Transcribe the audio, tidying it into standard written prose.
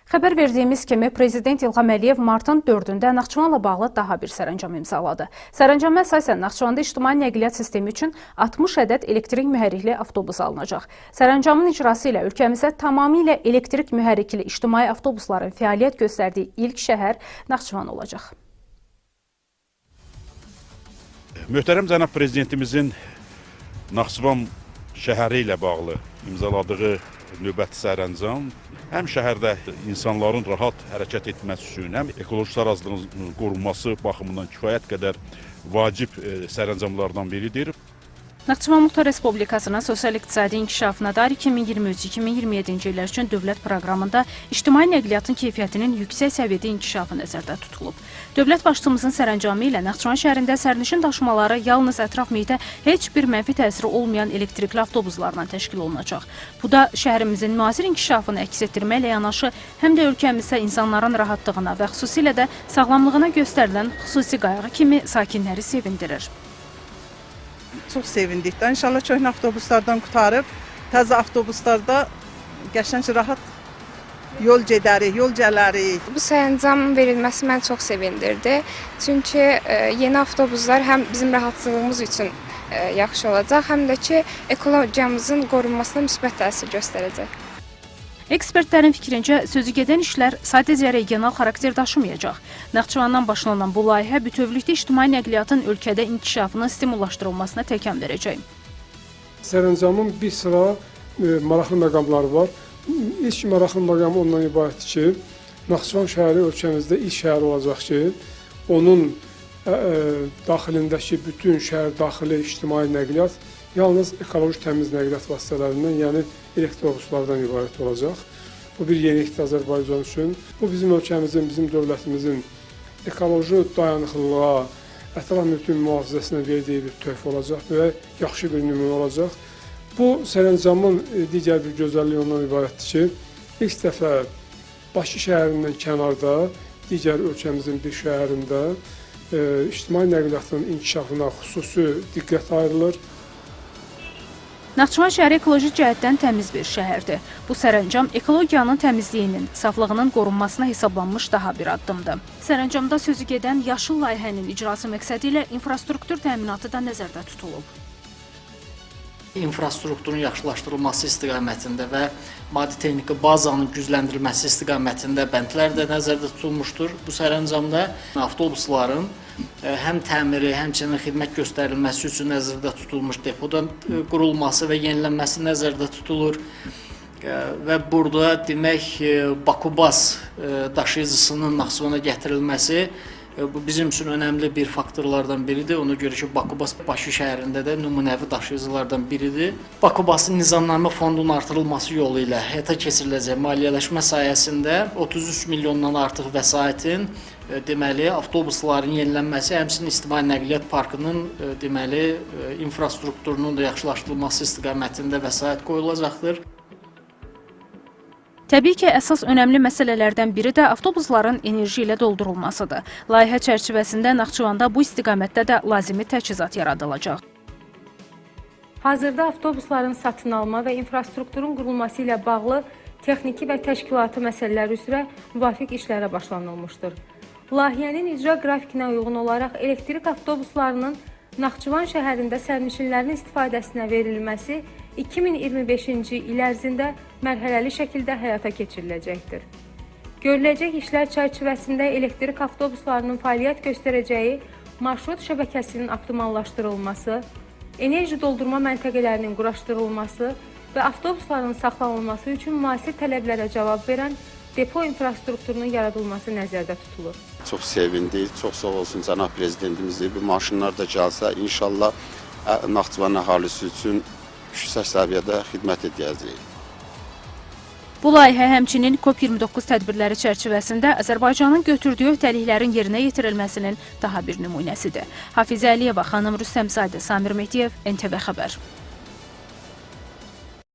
Xəbər verdiyimiz kimi Prezident İlham Əliyev martın 4-ündə Naxçıvanla bağlı daha bir sərəncam imzaladı. Sərəncama əsasən Naxçıvanda ictimai nəqliyyat sistemi üçün 60 ədəd elektrik mühərrikli avtobus alınacaq. Sərəncamın icrası ilə ölkəmizə tamamilə elektrik mühərrikli ictimai avtobusların fəaliyyət göstərdiyi ilk şəhər Naxçıvan olacaq. Möhtərəm cənab prezidentimizin Naxçıvan şəhəri ilə bağlı imzaladığı növbəti sərəncam həm şəhərdə insanların rahat hərəkət etməsi üçün, həm ekoloji tarazlığın qorunması baxımından kifayət qədər vacib sərəncamlardan biridir. Naxçıvan Muxtar Respublikasının sosial-iqtisadi inkişafına dair 2023-2027-ci illər üçün dövlət proqramında ictimai nəqliyyatın keyfiyyətinin yüksək səviyyədə inkişafı nəzərdə tutulub. Dövlət başçımızın sərəncamı ilə Naxçıvan şəhərində sərnişin daşımaları yalnız ətraf mühitə heç bir mənfi təsiri olmayan elektrikli avtobuslarla təşkil olunacaq. Bu da şəhərimizin müasir inkişafını əks etdirməklə yanaşı, həm də ölkəmizdə insanların rahatlığına və xüsusilə də sağlamlığına göstərilən xüsusi qayğı kimi sakinləri sevindirir. Çox sevindik də. İnşallah köhnə avtobuslardan qurtarıb, təzə avtobuslarda qəşəng rahat yol gedərik, yol gələrik. Bu sərəncam verilməsi məni çox sevindirdi. Çünki yeni avtobuslar həm bizim rahatlığımız üçün yaxşı olacaq, həm də ki ekologiyamızın qorunmasına müsbət təsir göstərəcək. Ekspertlərin fikrincə, sözü gedən işlər sadəcə regional xarakter daşımayacaq. Naxçıvandan başlanan bu layihə bütövlükdə ictimai nəqliyyatın ölkədə inkişafının stimullaşdırılmasına təkan verəcək. Sərəncamın bir sıra maraqlı məqamları var. İlk maraqlı məqam ondan ibarətdir ki, Naxçıvan şəhəri ölkəmizdə ilk şəhər olacaq ki, onun daxilindəki bütün şəhər daxili ictimai nəqliyyat yalnız ekoloji təmiz nəqliyyat vasitələrindən, yəni elektrobuslardan ibarət olacaq. Bu bir yenilikdir Azərbaycan üçün. Bu bizim ölkəmizin, bizim dövlətimizin ekoloji dayanıqlılığa, ətraf mühitin mühafizəsinə verdiyi bir töhfə olacaq və yaxşı bir nümunə olacaq. Bu sərəncamın digər bir gözəlliyi ondan ibarətdir ki, ilk dəfə Bakı şəhərindən kənarda, digər ölkəmizin bir şəhərində ictimai nəqliyyatın inkişafına xüsusi diqqət ayrılır. Naxçıvan şəhəri ekoloji cəhətdən təmiz bir şəhərdir. Bu sərəncam ekologiyanın təmizliyinin, saflığının qorunmasına hesablanmış daha bir addımdır. Sərəncamda sözü gedən yaşıl layihənin icrası məqsədi ilə infrastruktur təminatı da nəzərdə tutulub. İnfrastrukturun yaxşılaşdırılması istiqamətində və maddi-texniki bazanın gücləndirilməsi istiqamətində bəndlər də nəzərdə tutulmuşdur. Bu sərəncamda avtobusların həm təmiri, həmçinin xidmət göstərilməsi üçün nəzərdə tutulmuş depodan qurulması və yenilənməsi nəzərdə tutulur. Və burada demək Bakubas daşıyıcısının Naxçıvana gətirilməsi bu bizim üçün önəmli bir faktorlardan biridir. Ona görə ki, Bakubas Bakı şəhərində də nümunəvi daşıyıcılardan biridir. Bakubasın nizamnamə fondunun artırılması yolu ilə həyata keçiriləcək maliyyələşmə sayəsində 33 milyondan artıq vəsaitin deməli avtobusların yenilənməsi, həmçinin ictimai nəqliyyat parkının deməli infrastrukturunun da yaxşılaşdırılması istiqamətində vəsait qoyulacaqdır. Təbii ki, əsas önəmli məsələlərdən biri də avtobusların enerji ilə doldurulmasıdır. Layihə çərçivəsində Naxçıvanda bu istiqamətdə də lazımi təchizat yaradılacaq. Hazırda avtobusların satın alma və infrastrukturun qurulması ilə bağlı texniki və təşkilati məsələlər üzrə müvafiq işlərə başlanılmışdır. Layihənin icra qrafikinə uyğun olaraq elektrik avtobuslarının Naxçıvan şəhərində sərnişinlərin istifadəsinə verilməsi 2025-ci il ərzində mərhələli şəkildə həyata keçiriləcəkdir. Görüləcək işlər çərçivəsində elektrik avtobuslarının fəaliyyət göstərəcəyi marşrut şəbəkəsinin optimallaşdırılması, enerji doldurma məntəqələrinin quraşdırılması və avtobusların saxlanılması üçün müasir tələblərə cavab verən depo infrastrukturunun yaradılması nəzərdə tutulur. Çox sevindik, çox sağ olsun cənab prezidentimizi. Bu maşınlar da gəlsə, inşallah Naxçıvan əhalisi üçün yüksək səviyyədə xidmət edəcəyik. Bu layihə həmçinin COP29 tədbirləri çərçivəsində Azərbaycanın götürdüyü öhdəliklərin yerinə yetirilməsinin daha bir nümunəsidir. Hafizə Əliyeva, Xanım Rüstəmzadə, Samir Mehdiyev, NTV Xəbər.